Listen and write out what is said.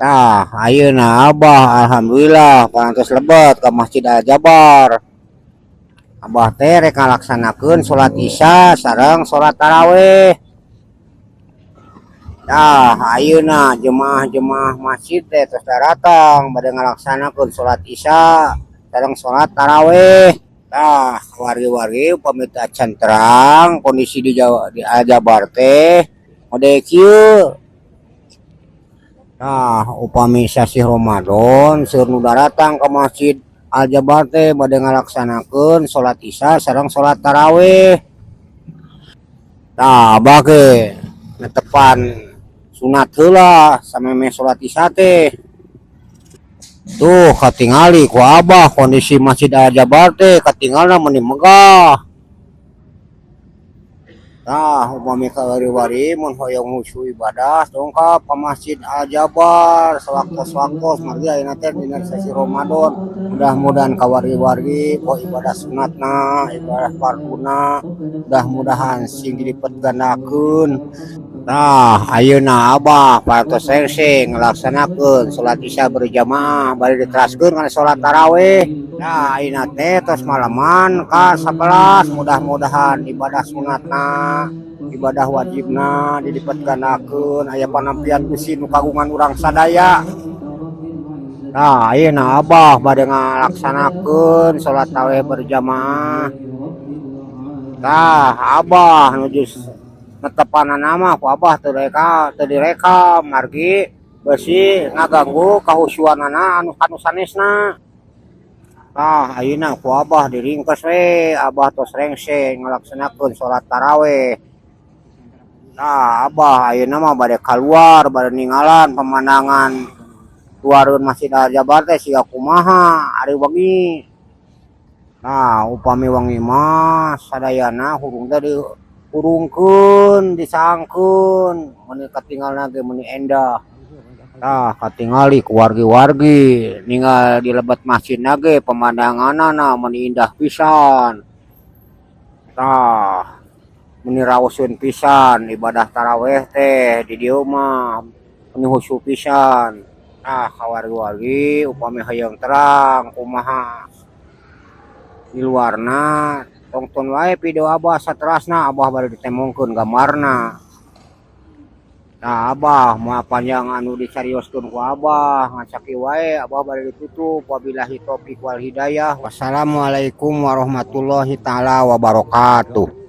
Tah, ayeuna Abah alhamdulillah parantos lebet ka Masjid Al Jabar. Abah teh rek ngalaksanakeun salat Isya sareng salat tarawih. Tah, ayeuna jemaah-jemaah masjid teh tos daratang bade ngalaksanakeun salat Isya sareng salat tarawih. Tah, wargi-wargi, upami teu acan terang kondisi di Jawa, di Al Jabar teh mode kieu. Tah, upami sasih Ramadan seueur nu daratang ka Masjid Al Jabar teh bade ngalaksanakeun salat Isya sareng salat tarawih. Tah, Abah ge netepan sunat heula samemeh salat Isya teh. Tuh, katingali ku Abah kondisi Masjid Al Jabar teh katingalna meuni megah. Tah, upami kawari-wari mun hoyong khusyuk ibadah, dongkap ka Masjid Al Jabar sawaktos-waktos, margi ayeuna teh dina sasih Ramadan. Mudah-mudahan kawargi-wargi poe ibadah sunatna, ibadah farduna, mudah-mudahan sing dilipet gandakeun. Tah, ayeuna Abah parantos rengse ngalaksanakeun salat Isya berjamaah bari diteraskeun kana salat tarawih. Nah, ayeuna teh tos malaman ka 11. Mudah-mudahan ibadah sunatna, ibadah wajibna dilipet gandakeun, aya panampian Gusti nu kagungan urang sadaya. Nah, ayeuna Abah bade ngalaksanakeun salat tarawih berjamaah. Tah, Abah nuju netepanana mah ku Abah teu reka, teu direkam, margi bisi ngaganggu kahusyuanana anu anu sanesna. Tah, ayeuna ku Abah diringkes we, Abah tos rengse ngalaksanakeun salat tarawih. Tah, Abah ayeuna mah bade kaluar, bade ningalan pemandangan luareun Masjid Al Jabar teh siga kumaha ari wengi. Nah, upami wengi mah sadayana hurung teh dihurungkeun, disaangkeun, meuni katingalna ge meuni endah. Tah, katingali ku wargi-wargi ninggal di lebet masjidna ge pemandanganna meuni indah pisan. Tah, meuni raoseun pisan ibadah taraweh teh di dieu mah meuni khusyuk pisan. Tah, kawargi-wargi, upami hoyong terang kumaha di luarna, tongton wae video Abah saterasna. Abah bade ditembongkeun gambarna. Nah, Abah moal panjang anu dicarioskeun ku Abah, ngan sakieu wae Abah bade ditutup. Wabillahi taufik wal hidayah, wassalamualaikum warahmatullahi taala wabarakatuh.